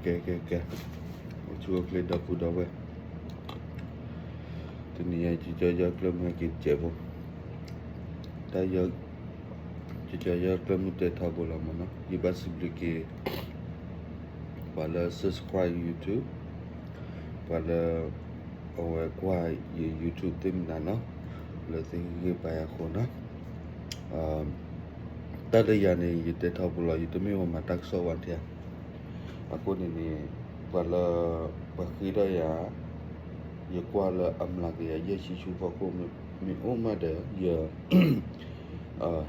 ကဲ ကဲ ကဲ, အိၣ်ဆူၣ်အိၣ်ချ့ဒီပုၢ်ဒီဝဲၢ်, တနံၤအံၤ ကၠီကၠီယီၢ်ကျၢၢ်မုၢ်ဟဲက့ၤတစဲးဖိ, တၢ်ယီၢ်, ကၠီကၠီယီၢ်ကျၢၢ်မုၢ်တဲထီဘိလီၤမးနီၤ, ယဘၣ်စံးဘျုးက့ၤ ပှၤလၢ subscribe YouTube, ပှၤလၢ အဝဲကွၢ်ယ YouTube သ့ၣ်မနုၤနီၤ, လၢသုဟ့ၣ်ဂံၢ်ဘါယၤအဃိနီၤ, တၢ်လၢယၤန့ၣ် ယတဲထီဘိလီၤ, ယတမ့ၢ်ပှၤမၤတၢ်ကစီၣ်ဝဲထဲဧါ, အဃိန့ၣ်န့ၣ် ပှၤလၢ ပှၤဃ့ထီၣ်ယၤ, ယကွၢ်လၢအမျးကယၤယဲၢ်ဆံဆူဖီခိၣ် မ့ၢ်အိၣ်မးဒီး ယ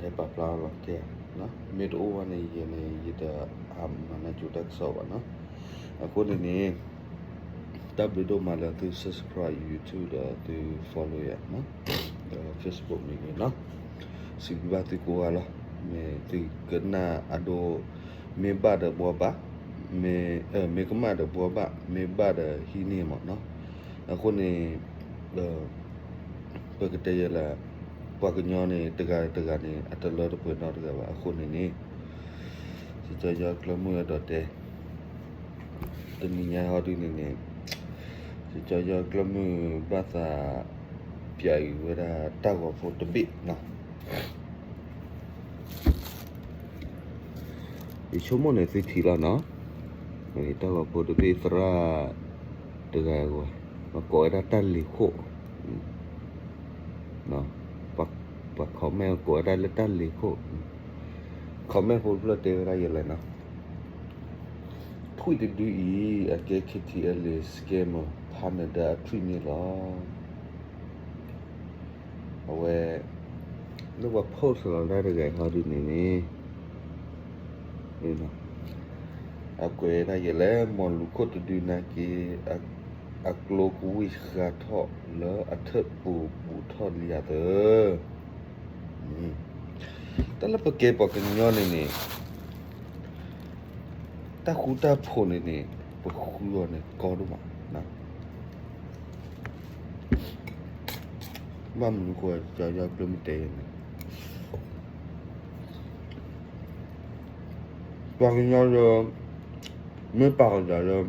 ဟဲပာ်ဖျါလီၤထဲဧါ, မ့ၢ်တအိၣ်ဘၣ်န့ၣ် ယဲန့ၣ် ယတဟးမၤနၢၤကၠိတၢ်ကစီၣ်ဘၣ်နီၤ, အဃိန့ၣ်န့ၣ် တၢ်ဘျုးဒိၣ်မးလၢသု subscribe YouTube ဒီးသု follow ယၤ ဒီး Facebook မ့ၢ်ဂ့ၤနီၤ, စံးဘျုးဘၣ်သုကိးဂၤလီၤ, မ့ၢ်သုကနၣ်အဒိ မ့ၢ်ဘၣ်ဒီးဘှီဘၣ်, မ့ၢ်ကမၣ်ဒီးဘှီဘၣ်, မ့ၢ်ဘၣ်ဒီးဟံးန့ၢ်မးနီၤ, အဃိန့ၣ် ပကတဲယဲလၢ ပှၤကညီန့ၣ် တဂၤတဂၤန့ၣ် အတလၢတပှဲၤနီတဂၤဘၣ် အဃိန့ၣ်န့ၣ် ကၠီကၠီယီၢ်ကျၢၢ်မုၢ်အဲၣ်ဒိးတဲ တနံၤညါဟီဒုန့ၣ်န့ၣ် ကၠီကၠီယီၢ်ကျၢၢ်မုၢ်ဘၣ်သး ပျးအံၤဝဲဒၣ်တၢ်ဂီၤဖိတဘ့ၣ်နီၤ, ယဆိကမိၣ်န့ၣ်သုထံၣ်လီၤနီၤ, တၢ်ဂီၤဖိတဘ့ၣ်သရၣ်တဂၤအဂီၢ်, ပကိးဝဲဒၣ်တၢ်လ့ၤခိၣ်, ပှၤ comment ကိးဝဲဒၣ်လၢတၢ်လ့ၤခိၣ်, comment ဖိတဖျၢၣ်တဲဝဲဒၣ်ယဲလဲၣ်နီၤ, ထွံၣ်တဒုအံၤ အကဲ KTLA scammer ဖးနဒါအထွံၣ်န့ၣ်လီၤ. အဝဲ လၢပှၤ post လီၤတၢ်တဂၤအံၤဟီဒုန့ၣ်န့ၣ် အကွဲးဒၣ်ယဲလဲၣ် မီၢ်လူၤခိၣ်တဒုနာ်က့ အကျိကဝံၢ်ဃါထီၣ်လၢအထၢၣ်ပူၤဘူးထီၣ်လံဧါသၢ တၢ်လၢပကဲပှၤကညီန့ၣ်န့ၣ် တၢ်ဃူတၢ်ဖိးန့ၣ်န့ၣ် ပဃုအီၤန့ၣ်ကီဒိၣ်မး, ဘၣ်မနုၤဃိ ကၠီယီၢ်ကျၢၢ်မုၢ်တဲန့ၣ် ပှၤကညီလၢ မ့ၢ်ပာ်အီၤဒၣ်လၢ ယၤ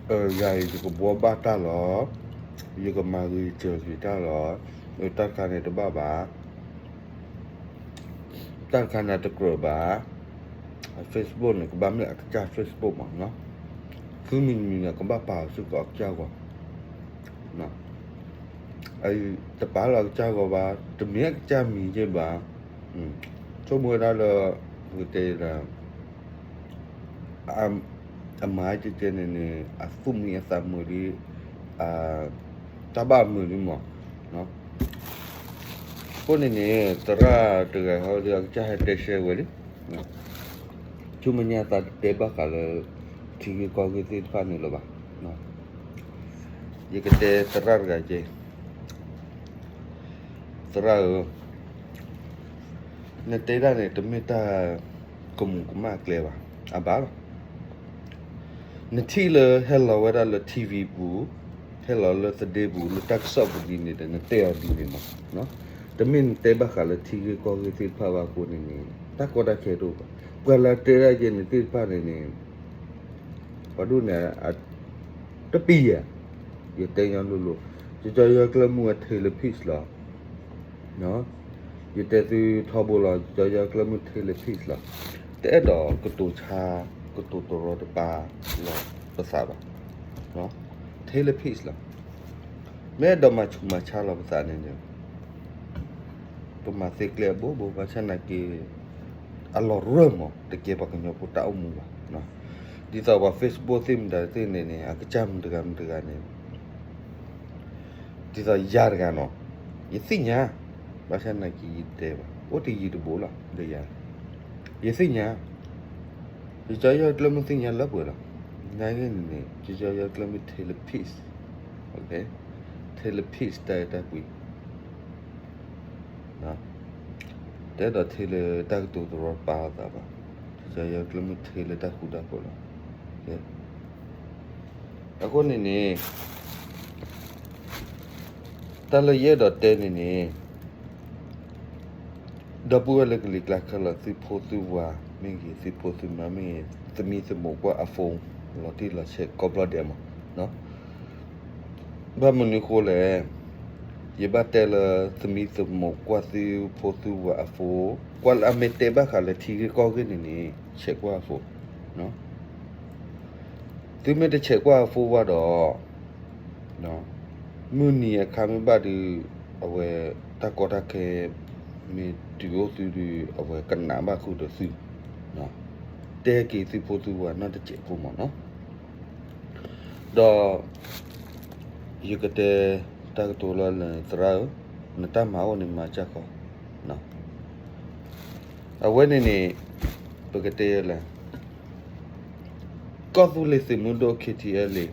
အံၤယကဘှီဘၣ်တၢ်လီၤ, ယကမၤဂ့ၤစၢၤက့ၤတၢ်လီၤ, တၢ်တခါန့ၣ်တဘၣ်ဘၣ်, တၢ်တခါန့ၣ်တကြၢးဘၣ်, Facebook န့ၣ် ကဘၣ်မ့ၢ်အကစၢ် Facebook မး, သုမံၤမံၤန့ၣ် ကဘၣ်ပာ်အီၤစ့ၢ်ကီးအကစၢ်ဂီၤ, တပာ်လီၤအကစၢ်ဂီၤဘၣ်, တမ့ၢ်အကစၢ်မံၤက့ဘၣ်, ဆိကမိၣ်ဝဲဒၣ်လၢ ပကတဲ အမၤကဲကဲန့ၣ်န့ၣ် အသူၣ်မံအသးမုာ်လံ, တၢ်ဘၣ်မုာ်လံမး, အဃိန့ၣ်န့ၣ် သရၣ်တဂၤဟီဒီးအကစၢ်ဟဲတဲရှဲဝဲလံ, ဆူမဲာ်ညါသးတတဲဘၣ်ဃးလၢ ထံဂ့ၢ်ကီၢ်ဂ့ၢ်သ့ၣ်တဖၣ်န့ၣ်လၢၤဘၣ်, ယကတဲသရၣ်တဂၤကဲ သရၣ်ဧၢ, နတဲဒၣ်န့ၣ် တမ့ၢ်တၢ်ကမူးကမၣ်အကျဲဘၣ်, အဘၣ်လီၤ. နထံၣ်လၢဟဲလီၤဝဲဒၣ်လၢ ထံၣ်ဝံၣ် ပူၤ, ဟဲလီၤလၢသဒ့ပူၤ လၢတၢ်ကစီၣ်ပူၤဒ်န့ၣ်ဒီး နတဲအီၤဒ်န့ၣ်မး, တမ့ၢ်နတဲဘၣ်ဃးလၢထံဂ့ၢ်ကီၢ်ဂ့ၢ်သ့ၣ်တဖၣ်ဘၣ်အဃိန့ၣ်န့ၣ် တၢ်ကီတၢ်ခဲတအိၣ်ဘၣ်, ပှၤလၢတဲဒၣ်ယဲန့ၣ်သ့ၣ်တဖၣ်န့ၣ်န့ၣ် ပှၤဒိၣ်န့ၣ် တပံၤယၤ, ယတဲညီလိၤလိၤ, ကၠီကၠီယီၢ်ကျၢၢ်မုၢ်ဝဲ ထဲလၢ peace လီၤ. ယတဲသုထီဘိလီၤ, ကၠီကၠီယီၢ်ကျၢၢ်မုၢ် ထဲလၢ peace လီၤ. တအဲၣ်ဒိးကတိၤဆါ ကတိၤတရီတပါလီၤပသးဘၣ်, ထဲလၢ peace လီၤ. မ့ၢ်အဲၣ်ဒိးမၤဆူးမၤဆါလီၤပသးန့ၣ်န့ၣ် ပမၤသ့ကျဲအဘိဘိ ဘၣ်ဆၣ်နာ်က့ အလီၢ်ရၢၢ်မး တကဲပှၤကညီဖိတၢ်အိၣ်မူဘၣ်. ဒ်သိးပှၤ Facebook သ့ၣ်မတၤသ့ၣ်န့ၣ်န့ၣ် အကစၢ်မတၤတဂၤမတၤတဂၤန့ၣ် ဒ်သိးယၤတဂၤနီၤ, ယသ့ၣ်ညါ, ဘၣ်ဆၣ်နာ်က့ယတဲဘၣ် အိၣ်တယံၤတဘူးလီၤ ဒီးယၤ, ယသ့ၣ်ညါ, ယကၠီယီၢ်ကျၢၢ်မုၢ်သ့ၣ်ညါလၢပှဲၤလီၤ. နာ်က့န့ၣ်န့ၣ် ကၠီယီၢ်ကျၢၢ်မုၢ် ထဲလၢ peace, ထဲလၢ peace တၢ်အဲၣ်တၢ်ကွံ တအဲၣ်ဒိးထဲလၢတၢ်ကတိၤတရီတပါအသးဘၣ်. ကၠီယီၢ်ကျၢၢ်မုၢ်ထဲလၢတၢ်ဃူတၢ်ဖိးလီၤ. အဃိန့ၣ်န့ၣ် တၢ်လၢယအဲၣ်ဒိးတဲန့ၣ်န့ၣ် ဒီပုၢ်ဝဲၢ်လၢကလံၤကျါခဲလၢာ် သုဖိသုဝၤမ့ၢ်ဂ့ၤ သုဖိသုမါမ့ၢ်ဂ့ၤ သမံသမိးကွၢ်အ phone လီၤတံၢ်လီၤဆဲးကိးဘျီဒဲးမး. ဘၣ်မနုၤဃိလဲၣ်, ယဘၣ်တဲလၢသမံသမိးကွၢ်သုဖိသုဝဲၢ်အ phone, ကွၢ်လၢအမ့ၢ်တဲဘၣ်ဃးလၢထံဂ့ၢ်ကီၢ်ဂ့ၢ်န့ၣ်န့ၣ် ဆဲးကွၢ်အ phone. သုမ့ၢ်တဆဲးကွၢ်အ phone ဘၣ်ဒီး မုၢ်နံၤအခါမ့ၢ်ဘၣ်ဒီး အဝဲတၢ်ကီတၢ်ခဲ မ့ၢ်တုၤအိၣ်သုဒီး အဝဲကနးဘၣ်ဃုာ်ဒီးသု, တဲက့ၤသုဖိသုဝဲၢ်နီတစဲးဖိမးနီၤ. ဒီး ယကတဲတၢ်ကတိၤလၢလၢသရၣ်ဧၢ, နတၢ်မၤအိၣ်န့ၣ်မၤစၢ်ဃီ. အဝဲန့ၣ်န့ၣ် ပကတဲလဲၣ်, ကီၢ်သူလ့ၤသုးမုၢ်ဒိၣ် K T L A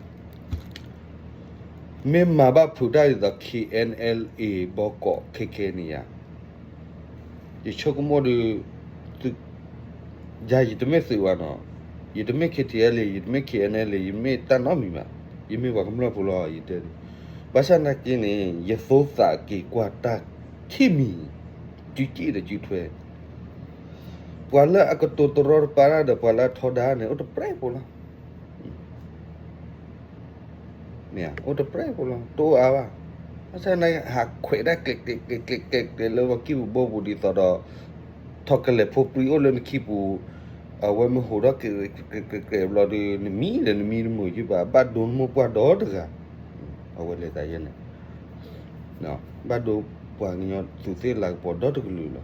မ့ၢ်မၤဘၣ်ဖုးတၢ်ဒ်သိး K N L A ဘီကီးခဲခဲန့ၣ်ယါ, ယဆိကမိၣ်ဒီး ယၤယတမ့ၢ်သုးဘၣ်နီၤ, ယတမ့ၢ် K T L A, ယတမ့ၢ် K N L A, ယမ့ၢ်တၢ်နီတမံၤဘၣ်, ယမ့ၢ်ပှၤကမျၢၢ်ဖိလီၤ ယတဲဒ်, ဘၣ်ဆၣ်နာ်က့န့ၣ် ယသိသးက့ၤကွၢ်တၢ်ခံမံၤ စုစ့ၣ်ဒီးစုထွဲ, ပှၤလၢအကတိၤတရီတပါတၢ်ဒီး ပှၤလၢအထီဒါန့ၣ် အိၣ်တပြဲၢ်ဖိလီၤ. မ့ၢ်ဧါ, အိၣ်တပြဲၢ်ဖိလီၤ, တအိၣ်အါဘၣ်. ဘၣ်ဆၣ်နဟးခွဲးဒၣ်ကျဲးကျဲးကျဲးကျဲးကျဲးကျဲးလၢပှၤကံၢ်ပူၤဘိပူၤဒ်သိးဒီး ထီၣ်ကလဲာ်ဖိပြံအိၣ်လၢနခံပူၤ, အဝဲမ့ၢ်ဟိးထီၣ်ကျဲးကျဲးကျဲးကျဲးဘျီဒီး နမံဒီးနမံတမုာ်ယုၢ်ဘၣ်, ဘၣ်ဒိနမိၢ်ပှၢ်ဒီတဂၤ, အဝဲလဲၤသးယဲန့ၣ် ဘၣ်ဒိပှၤကညီသူးသ့ၣ်လၤကပီၤဒီတကလုာ်လီၤ.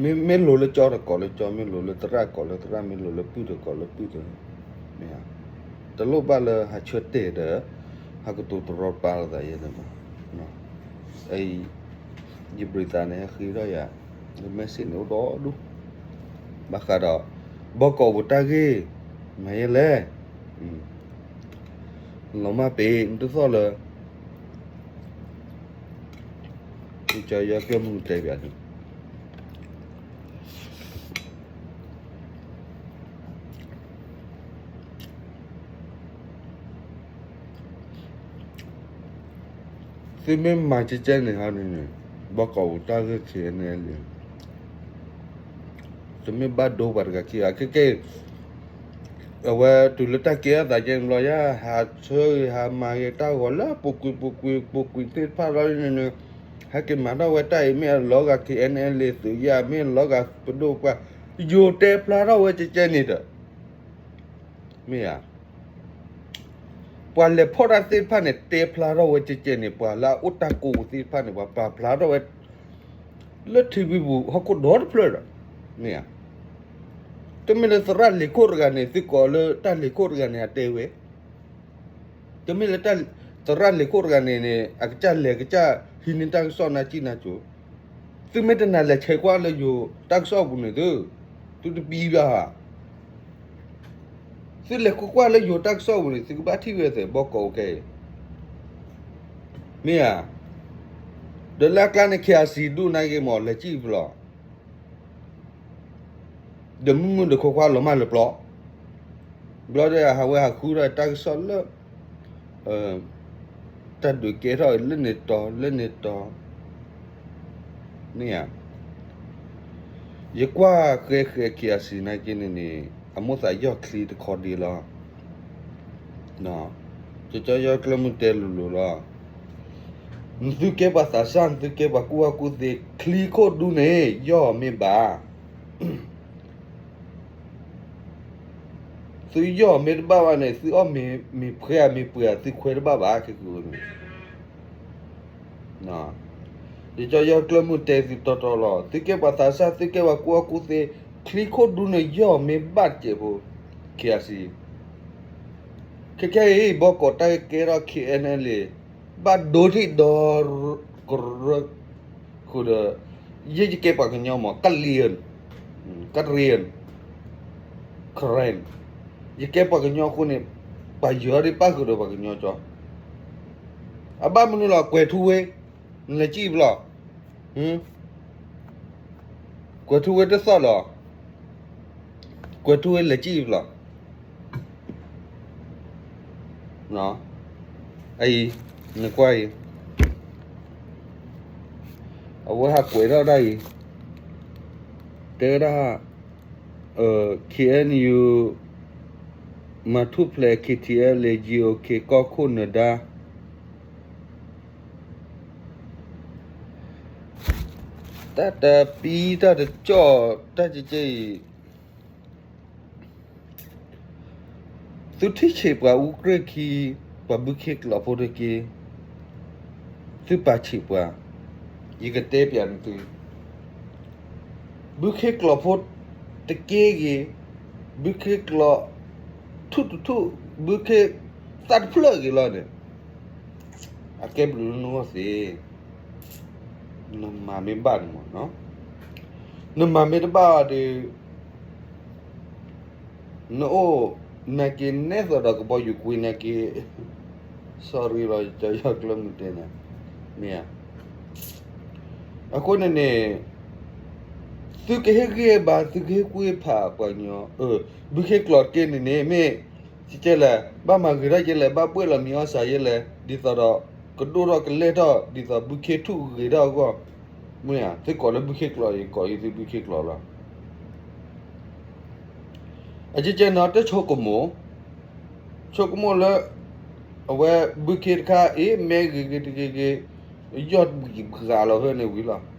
မ့ၢ်လိၤလၢကၠီဒီးကိးလၢကၠီ, မ့ၢ်လိၤလၢသရၣ်ကိးလၢသရၣ်, မ့ၢ်လိၤလၢပုၢ်ဒီးကိးလၢပုၢ်, မ့ၢ်ဧါ, တလိၣ်ဘၣ်လၢဟးဆၢတဲာ်ဒီး ဟးကတိၤတရီတပါလိာ်သးယဲန့ၣ်ဘၣ်. ယဘျုးသးန့ၣ် ဟဲဃ့ထီၣ်ယၤ လၢ message န့ၣ်အိၣ်ဒီဒူၣ်, ဘၣ်ဃးဒီး ဘီကီးပူၤတၢ်ဂ့ၢ် မၤယဲလဲၣ်, လီၤမၢ်ပ့ၤ နတသီၣ်လၢ ကၠီယီၤကျၢၢ်မုၢ်တဲဘၣ်န့ၣ် သုမ့ၢ်မၤကဲကဲန့ၣ်ဟီန့ၣ်န့ၣ် ဘီကီးပူၤတၢ်ဂ့ၢ်ခံန့ၣ်လံ, သုမ့ၢ်ဘၣ်ဒိပှၤတဂၤခံဂၤခဲကဲ, အဝဲတုၤလၢတၢ်ကဲထီၣ်သးကဲန့ၣ်ဘျီယါ ဟးဆၢဂ့ၤဟးမၤဂ့ၤတၢ်ဂီၤလၢပူၤကွံာ်ပူၤကွံာ်ပူၤကွံာ်သ့ၣ်တဖၣ်လီၤန့ၣ်န့ၣ်, ဟဲက့ၤမၤထီၣ်ဝဲတၢ်အံၤ မ့ၢ်အလီၤဂာ် K N L A သုးယါ မ့ၢ်အလီၤဂာ်ပဒိၣ်ပှၢ်, ယိၤတဲဖျါထီၣ်ဝဲကဲကဲန့ၣ်ဒီး မ့ၢ်ဧါ, ပှၤလဲၤဖီၣ်တၢ်သ့ၣ်တဖၣ်န့ၣ် တဲဖျါထီၣ်ဝဲကဲကဲန့ၣ်, ပှၤလၢအအိၣ်တၢ်ကိးပူၤသ့ၣ်တဖၣ်န့ၣ် ပှၤပာ်ဖျါထီၣ်ဝဲ လၢထံဝံပူၤဟီၣ်ခိၣ်ဒီတဖျၢၣ်ဒီး, မ့ၢ်ဧါ, တမ့ၢ်လၢသရၣ်လ့ၤခိၣ်တဂၤန့ၣ် သုကိးလၢတၢ်လ့ၤခိၣ်တဂၤန့ၣ် အတဲဝဲ တမ့ၢ်လၢတၢ် သရၣ်လ့ၤခိၣ်တဂၤန့ၣ်န့ၣ် အကစၢ်လဲၤကစၢ် ဟံးန့ၢ်တၢ်ကစီၣ်နါစံၣ်နါစိၤ, သုမ့ၢ်တနာ်လဲၤဆဲးကွၢ်လၢယိၤတၢ်ကစီၣ်ပူၤန့ၣ်သု, သုတပံဘၣ်ဧါ, သုလဲၤကွၢ်ကွၢ်လၢယိၤတၢ်ကစီၣ်ပူၤန့ၣ် သုကဘၣ်ထံၣ်ဝဲသ့ၣ်ဘီကီးအိၣ်ခဲအံၤ, မ့ၢ်ဧါ, ဒီးလၢအကျါန့ၣ် K R C ဒူၣ်နါက့မး လဲၤစံၣ်ပျီ ဒီးမုၢ်မုၢ်ဒီးခိခွါလီၤမၢ်လၢပျီ, ဘျီဒီးဟးဝဲဟးဃုထီၣ်တၢ်ကစီၣ်လၢ တၢ်ဒုးကဲထီၣ်လၢန့ၣ်တီၤလၢန့ၣ်တီၤ, မ့ၢ်ဧါ, ယကွၢ်ဃဲဃဲ K R C နၤက့န့ၣ်န့ၣ် အမိၣ်သးယီၢ်ချံတခီဒ့လီၤ. ကၠီယီၢ်ကျၢၢ်မုၢ်တဲလိၤလိၤလီၤ. နသုကဲပှၤသးစၢ် နသုကဲပှၤကူၣ်ဘၣ်ကူၣ်သ့ ချံခိၣ်ဒူန့ၣ် ယီၢ်မ့ၢ်ဘၣ် သုယီၢ်မ့ၢ်တဘၣ်ဘၣ်န့ၣ် သုအီၣ်မ့ၤ မ့ၤဖှဲဧါ မ့ၤပှဲၤဧါ သုခွဲတဘၣ်ဘၣ် ခဲကန့ၣ်. ယကၠီယီၢ်ကျၢၢ်မုၢ်တဲသုတီတီလီၤ. သုကဲပှၤသးစၢ် သုကဲပှၤကူၣ်ဘၣ်ကူၣ်သ့ ချံခိၣ်ဒူန့ၣ် ယီၢ်မ့ၢ်ဘၣ်တစဲးဖိ ခံဂၤစံး ခဲခဲအံၤ ဘီကီးတၢ်ကဲထီၣ် K N L A ဘၣ်ဒိထံၣ်ဒီး ကရၢ ဃုာ်ဒီး ယဲယကဲပှၤကညီမး ကရ့ၣ် ကရ့ၣ် Karen ယကဲပှၤကညီအဃိန့ၣ် ပှၤယၢၤဒ်ပၣ်ဃုာ်ဒီးပှၤကညီကၠီ အဘၣ်မနုၤလီၤ ကွဲၤထူဝ့ နလဲၤစံၣ်ပျီ ကွဲၤထူဝ့တသီၣ်လီၤ ကွဲၤထူဝ့လဲၤစံၣ်ပျီ အံၤ နကွၢ်အံၤ အဝဲဟးကွဲးထီၣ်ဒၣ်အံၤ တဲဝဲဒၣ် KNU မၤထူၣ်ဖျဲး KTLA GOK ကီၢ်ခိၣ်နဒါ တၢ်တပံတၢ်တကီၢ် တၢ်ကကဲအံၤ သုထံၣ်ဆံးပှၤအူကြ့ၢ်ခံ ပှၤဘုခ့ကျိာ်ဖိတက့ၢ်, သုပာ်ဆံးပှၤ, ယကတဲပျးနသု, ဘုခ့ကျိာ်ဖိတက့ၢ်ဂ့ၤ, ဘုခ့ကျိာ် ထူၣ်တထူၣ် ဘုခ့သၣ်တဖျၢၣ်ဂ့ၤလီၤန့ၣ် အကဲဘျုးလၢနဂီၢ်သ့, နမၤမ့ၢ်ဘၣ်န့ၣ်မး, နမၤမ့ၢ်တဘၣ်ဒီး နအိၣ်နာ်က့ နဲသိးဒီးကဘီယူၤကွံနာ်က့, sorry လီၤ ကၠီယီၢ်ကျၢၢ်မုၢ်တဲန့ၣ်, မ့ၢ်ဧါ, အဃိန့ၣ်န့ၣ် သုကဟ့ၣ်ဂံၢ်ဘါ သုကဟ့ၣ်ကွံာ်ဖးပှၤကညီ, ဘုခ့ကျိာ်တက့ၢ်န့ၣ်န့ၣ် မ့ၢ်ကကဲလဲၣ် ဘၣ်မၤဂ့ၤထီၣ်ကဲလဲၣ် ဘၣ်ပှဲၢ်လီၤမံၤအီၣ်စးယဲလဲၣ် ဒ်သိးဒီး ကဒိၣ်ထီၣ်ကလဲၢ်ထီၣ် ဒ်သိးဘုခ့ထူၣ်ဂ့ၤထီၣ်အဂီၢ်, မ့ၢ်ဧါ, သုကိးလၢဘုခ့ကျိာ် ယကိးယသုဘုခ့ကျိာ်လီၤ. အကကဲန့ၣ် တဆိကမိၣ်, ဆိကမိၣ်လၢ အဝဲဘုခ့တခါ အ့ၣ် မဲဂ့ၤဂ့ၤတဂ့ၤဂ့ၤ, ယီၢ်ဘံၣ်ဘှးလီၤဖဲန့ၣ်ဝံၤလီၤ.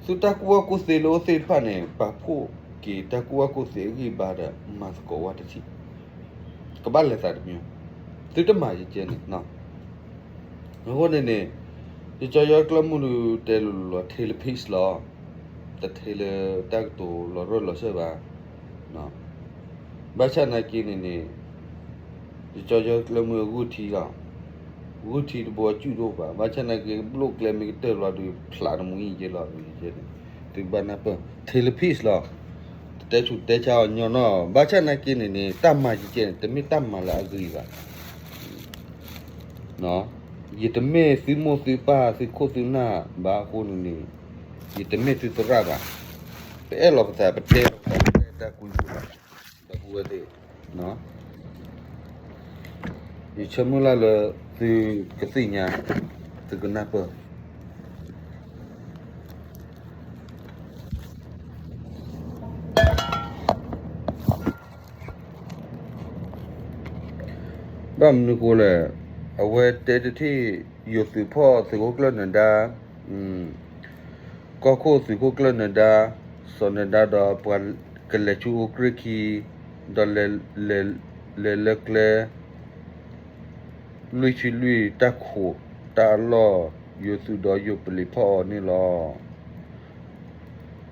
သုတၢ်ကူၣ်ဘၣ်ကူၣ်သ့လၢအိၣ်သ့ၣ်တဖၣ်န့ၣ် ပာ်ဖှိၣ်က့ၤတၢ်ကူၣ်ဘၣ်ကူၣ်သ့အဂံၢ်ဘါဒီး မၤသကိးဝဲတထံၣ်, ကဘၣ်လဲၤသးတမံၤ, သုတမၤယကဲန့ၣ် အဃိန့ၣ်န့ၣ် ယကၠီယီၢ်ကျၢၢ်မုၢ်ဒုးတဲလိၤလိၤလီၤ ထဲလၢ peace လီၤ, တထဲလၢတၢ်ကတိၤလီၤရၢၢ်လီၤစၢၢ်ဘၣ်, ဘၣ်ဆၣ်နာ်က့န့ၣ်န့ၣ် ယကၠီယီၢ်ကျၢၢ်မုၢ်အဂုၢ်ထံလီၤ, ဂုၢ်ထံတဘိအစုၣ်တအိၣ်ဘၣ်, ဘၣ်ဆၣ်နာ်က့ဘျိၣ်ကျဲမ့ၢ်ကတၢၢ်လီၤဒီး ဖျးတမူအံၤကဲလီၤ, သုကဘၣ်နၢ်ပၢၢ် ထဲလၢ peace လီၤ, တတဲဆူးတဲဆါအီၤညီနီၢ်, ဘၣ်ဆၣ်နာ်က့န့ၣ်န့ၣ် တၢ်မၤယကဲန့ၣ် တမ့ၢ်တၢ်မၤလၢအဂ့ၤဘၣ် ယတမ့ၢ်သုမိၢ်သုပၢ်သုခိၣ်သုနၢ်ဘၣ်အဃိန့ၣ်န့ၣ်, ယတမ့ၢ်သုသရၣ်ဘၣ်, ပအဲၣ်လီၤပသး ပတဲလီၤပသး ပအဲၣ်တၢ်ကွံပူၤလီၤ, ဒီပုၢ်ဝဲၢ်သ့ၣ်, ယဆၢမုၢ်လၢ်လၢသုကသ့ၣ်ညါ, သုကနၢ်ပၢၢ် ဘၣ်မနုၤဃိလဲၣ်, အဝဲတဲတထံၣ် ယိၤသုးဖီၣ်သုးခိၣ်ကျၢၢ်နဒါ, ကီၢ်ခိၣ်သုးခိၣ်ကျၢၢ်နဒါ, စီၤနဒါဒီးပှၤကလဲၤဆူအူကြ့ၢ်ခံ, ဒီးလဲၤလၢကျဲ လွံၢ်ဆံလွံၢ်တၢ်ခိးတၢ်အလီၢ်, ယိၤသုးဒီးယိၤပလံၤဖီၣ်အီၤန့ၣ်လီၤ.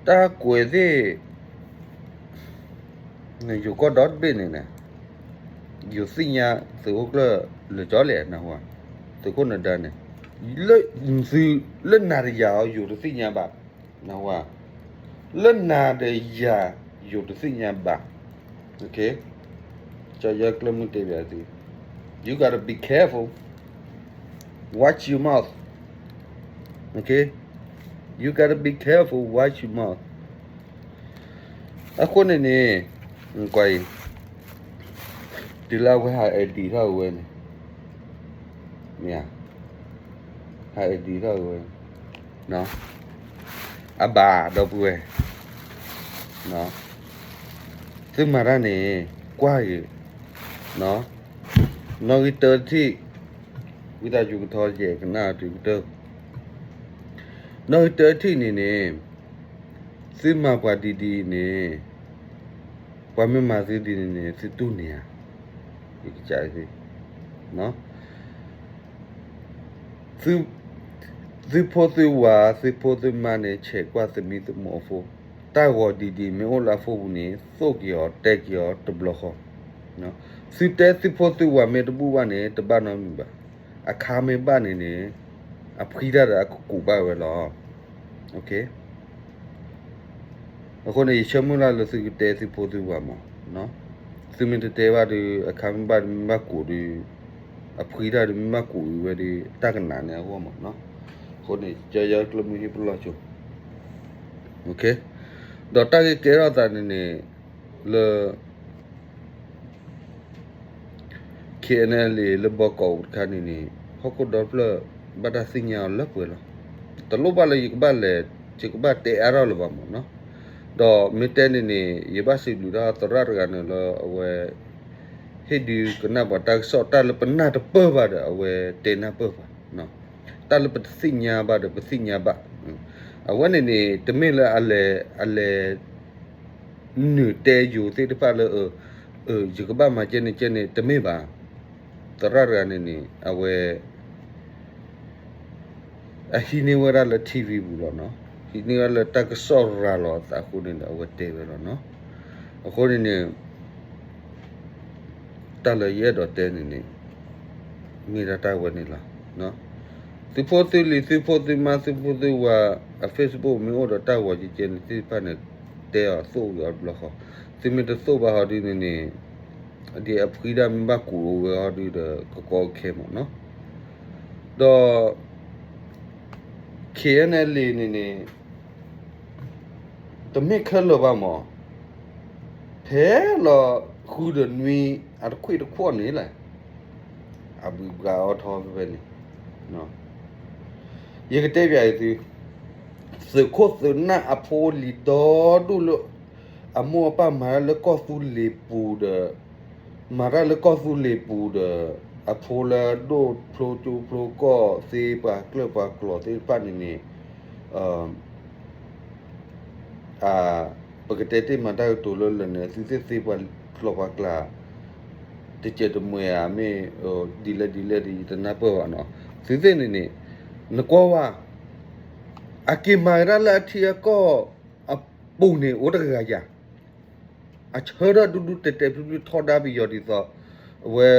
တၢ်ကွဲးသ့ၣ် ယိၤကီၢ်ဒီတဘ့ၣ်န့ၣ်န့ၣ်, ယိၤသ့ၣ်ညါသုးခိၣ်ကျၢၢ်လၢာ်ကၠီလဲၣ်နဟူဧါ, သုးခိၣ်နဒါန့ၣ်, လၢသုးလၢနၤဒီးယၤအီၤ ယိၤတသ့ၣ်ညါဘၣ်, နဟူဧါ, လၢနၤဒီးယၤ ယိၤတသ့ၣ်ညါဘၣ်, ကၠီယီၢ်ကျၢၢ်မုၢ်တဲဘၣ်သု, you gotta be careful, watch your mouth, okay, you gotta be careful, watch your mouth. အဃိန့ၣ်န့ၣ်, ကွၢ်အံၤ, တုၤလၢအဝဲဟး edit ထီၣ်ဝဲန့ၣ်, မ့ၢ်ဧါ, ဟး edit ထီၣ်ဝဲ, အဘၣ်ဒီပုၢ်ဝဲၢ်, သုမၤတၢ်န့ၣ် ကွၢ်ဂ့ၤ, နီၣ်ဂံၢ်တၢတထံၣ်, ဝံသးစူၤကထီယဲၢ်ကနၣ်တုၤကတၢၢ်, နီၣ်ဂံၢ်တၢတထံၣ်န့ၣ်န့ၣ်, သုမၤပှၤဒ်ဒ်အံၤန့ၣ်, ပှၤမ့ၢ်မၤသုဒ်န့ၣ်န့ၣ် သုတူၢ်န့ၢ်ဧါ, ယကစၢ်သ့ၣ်, သုဖိသုဝၤ သုဖိသုမါန့ၣ် ဆဲးကွၢ်သမံသမိးအဖိ, တၢ်ဂီၤဒ်ဒ်မ့ၢ်အိၣ်လၢအဖိပူၤန့ၣ် သိၣ်က့ၤအီၤ တဲက့ၤအီၤတဘျီဃီ, သုတဲသုဖိသုဝၤမ့ၢ်တဘူၣ်ဘၣ်န့ၣ် တဘၣ်နီတမံၤဘၣ်, အခါမ့ၢ်ဘၣ်န့ၣ်န့ၣ်, အဖှံတၢ်ဒီးအကကူးဘၣ်ဝဲလီၤ. အဃိန့ၣ် ယဆၢမုၢ်လၢ်လၢသုကတဲသုဖိသုဝၤမး, သုမ့ၢ်တတဲဘၣ်ဒီး အခါမ့ၢ်ဘၣ်ဒီးမ့ၢ်ဘၣ်ကူးဒီး, အဖှံတၢ်ဒီးမ့ၢ်ဘၣ်ကူးအံၤဝဲဒီး တၢ်ကနးန့ၣ်အဂီၢ်မး, အဃိန့ၣ် ကၠီယီၢ်ကျၢၢ်မုၢ်ဟ့ၣ်ပလီၢ်ဆိ, ဒီးတၢ်ဂ့ၢ်ကဲထီၣ်သးန့ၣ်န့ၣ်, လၢ KNLA လၢဘီကီးအိၣ်တခါန့ၣ်န့ၣ်, ဟီၣ်ခိၣ်ဒီဖျၢၣ် ဘၣ်တၢ်သ့ၣ်ညါအီၤလၢပှဲၤလီၤ. တလိၣ်ဘၣ်လၢယကဘၣ်လဲၤ, ယကဘၣ်တဲအါထီၣ်လၢၤဘၣ်မးနီၤ. ဒီးမ့ၢ်တဲန့ၣ်န့ၣ် ယဘၣ်စံးဘျုးတၢ်သရၣ်တဂၤန့ၣ်လၢအဝဲ ဟ့ၣ်ဒုးကနၣ်ပှၤတၢ်ကစီၣ် တၢ်လၢပနၢ်တပၢၢ်ဘၣ်ဒီး အဝဲတဲနၢ်ပၢၢ်ပှၤ, တၢ်လၢပတသ့ၣ်ညါဘၣ်ဒီး ပသ့ၣ်ညါဘၣ်. အဝဲန့ၣ်န့ၣ် တမ့ၢ်လၢအလဲၤ အလဲၤ နုာ်တဲယိၤသ့ၣ်တဖၣ်လၢ ယကဘၣ်မၤကဲန့ၣ်ကဲန့ၣ် တမ့ၢ်ဘၣ်. သရၣ်တဂၤန့ၣ်န့ၣ် အဝဲ အဟံးန့ၢ်ဝဲဒၣ်လၢ ထံၣ်ဝံၣ်ပူၤလီၤနီၤ, ဟံးန့ၢ်ဝဲလၢတၢ်ကစီၣ်ရၤလီၤအသးအဃိန့ၣ်ဒီး အဝဲတဲဝဲလီၤနီၤ. အဃိန့ၣ်န့ၣ် တၢ်လၢယအဲၣ်ဒိးတဲန့ၣ်န့ၣ် မ့ၢ်ဒၣ်တၢ်ဝဲန့ၣ်လီၤ. သုဖိသုလံၤ သုဖိသုမါ သုဖိသုဝၤ အ Facebook မ့ၢ်အိၣ်ဒီးတၢ်ဂီၤကဲကဲန့ၣ် သ့ၣ်တဖၣ်န့ၣ် တဲအီၤသိၣ်ဂ့ၤအီၤတဘျီဃီ, သုမ့ၢ်တသိၣ်ဘၣ်ဟီဒ်န့ၣ်န့ၣ် ဒ်အဖှံဒၣ်မ့ၢ်ဘၣ်ကူးအိၣ်ဝဲဟီဒ်ဒီး ကကီခဲမးနီၤ. ဒီး KNLA န့ၣ်န့ၣ် တမ့ၢ်ခဲလၢာ်ဘၣ်မး, ဖဲလီၤဃုဒီးနွံ အတခွံၣ်တခွီၣ်န့ၣ်လဲၣ်, အဘှံးဘှါအီထီဖဲဖဲန့ၣ်, ယကတဲပၠးအံၤသု, သုးခိၣ်သုးနၢ်အဖိအလံၤဒီဒူၣ်လၢ အမိၢ်အပၢ်မၤတၢ်လၢကီၢ်သူလ့ၤပူၤဒီး မၤတၢ်လၢကီၢ်သူလ့ၤပူၤဒီး အဖိလၢအဒိၣ်ဖျိကၠိဖျိကီၢ်သ့ ပှၤကျၢၢ်ပှၤကျီသ့ၣ်တဖၣ်န့ၣ်န့ၣ် ပကတဲတ့ၢ်မၤတၢ်ကတိၤလၢလၢာ်န့ၣ် သုသ့ၣ်သ့ပှၤကျီပှၤကျါ တစဲးတမှဲၤဧါ မ့ၢ်ဒ်လဲၣ်ဒ်လဲၣ်ဒီး ယတနၢ်ပၢၢ်ဘၣ်နီၤ. သုသ့ၣ်န့ၣ်န့ၣ် နကွၢ်ဝဲ အက့ၤမၤကဒါလၢအထံအကီၢ်အပူၤန့ၣ် အိၣ်တဂၤယၤ အဆၢထၢၣ်ဒူဒူတဲာ်တဲာ်ဖျုးဖျုးထီဒါပယီၤဒ်သိး အဝဲ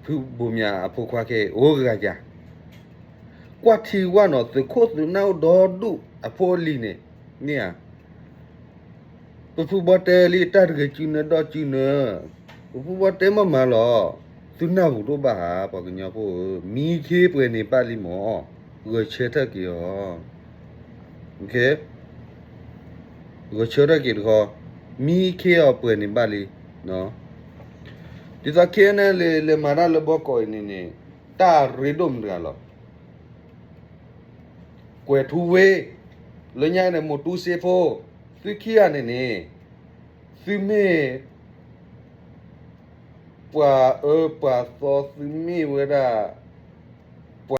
ဖုဘိးမၠးအဖိခွါခဲအံၤ အိၣ်ဂၤယၤ ကွၢ်ထံဝဲနီၤ သုးခိၣ်သုးနၢ်အိၣ်ဒီဒူၣ်အဖိအလံၤန့ၣ် မ့ၢ်ဧါ ပဖုဘီတဲလံတၢ်တဂ့ၤစုနၢဒီးစုနၢ, ပဖုဘီတဲမ့ၢ်မၤလီၤ, သုနၢ်ပူၤတအိၣ်ဘၣ်ဧါ ပှၤကညီဖိဧၢ, မံခ့ပှဲၤန့ၢ်ဘၣ်လံမး, ဂဲၤဆၢထၢၣ်က့ၤအီၤ ဂဲၤဆၢထၢၣ်က့ၤတခီ, မံခ့အီၤပှဲၤန့ၢ်ဘၣ်လံ, ဒ်သိးခဲအံၤန့ၣ် လဲၤမၤတၢ်လၢဘီကီးအံၤန့ၣ်န့ၣ် တၢ်ရ့ဒိၣ်မတၤတဂၤလီၤ. ကွဲၤထူဝ့, လၢညါန့ၣ် မိၢ်တူစ့ဖိ, သုခံဂၤန့ၣ်န့ၣ် သုမ့ၢ် ပှၤအၢပှၤသီ သုမ့ၢ်ဝဲဒၣ်